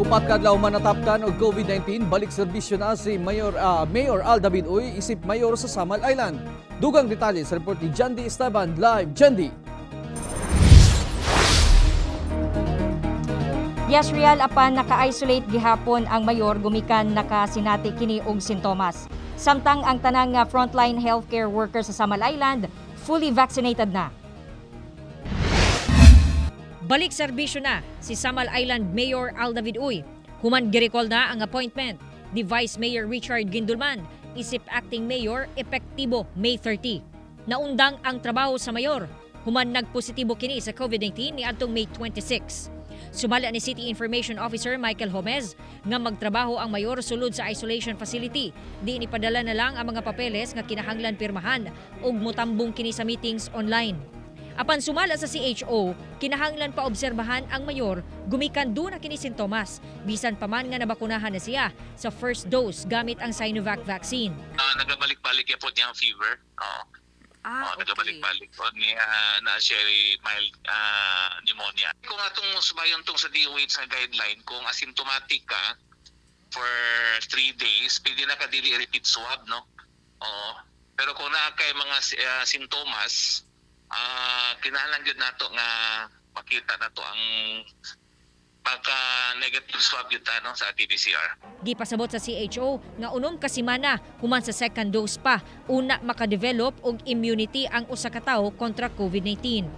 Upat ka adlaw man nataptan og COVID-19, balik serbisyo na si Mayor Al David Uy isip mayor sa Samal Island. Dugang detalye sa report ni Jandy Esteban live. Jandy. Yes, Real, apan naka-isolate gihapon ang mayor gumikan nakasinati kini og sintomas. Samtang ang tanang nga frontline healthcare workers sa Samal Island fully vaccinated na. Balik serbisyo na si Samal Island Mayor Al David Uy. Human girecall na ang appointment ni Vice Mayor Richard Guindulman isip acting mayor epektibo May 30. Naundang ang trabaho sa mayor human nagpositibo kini sa COVID-19 ni adtong May 26. Sumala ni City Information Officer Michael Gomez nga magtrabaho ang mayor sulod sa isolation facility. Di nipadala na lang ang mga papeles nga kinahanglan pirmahan ug motambong kini sa meetings online. Apan sumala sa CHO, kinahanglan pa obserbahan ang mayor gumikan duna kini sintomas bisan pa man nga nabakunahan na siya sa first dose gamit ang Sinovac vaccine. Nagabalik-balik ya po niya ang fever. Oo. Ah, Oo, nagabalik-balik po niya na siya ay mild pneumonia. Kung atong subayon tong sa DOH na guideline, kung asymptomatic ka for 3 days, pwede na ka dili repeat swab, no? Oo. Pero kung naa kay mga sintomas, kinahanglan gyud nato nga makita nato ang pagka negative swab gyud ta, no, sa RT-PCR. Gipasabot sa CHO nga 6 ka semana human sa second dose pa una makadevelop og immunity ang usa ka tawo kontra COVID-19.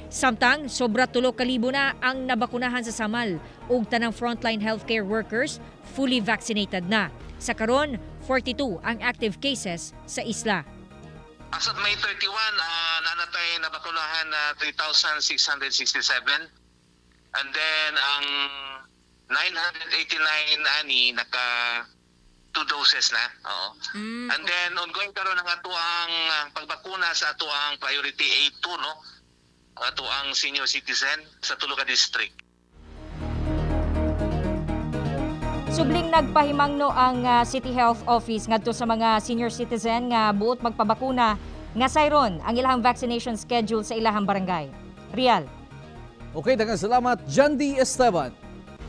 Samtang sobra 3,000 na ang nabakunahan sa Samal ug tanang frontline healthcare workers fully vaccinated na. Sa karon, 42 ang active cases sa isla. As of May 31, naa na tay nabakunahan na 3,667. And then, ang 989 ani naka two doses na. Oo. And then, ongoing karon ang atuang pagbakuna sa atuang priority A2, no? Ang atuang senior citizen sa tulo ka district. Subling nagpahimangno ang City Health Office ngadto sa mga senior citizen nga buot magpabakuna nga sayron ang ilahang vaccination schedule sa ilahang barangay. Real. Okay, daghang salamat, Jandy Esteban.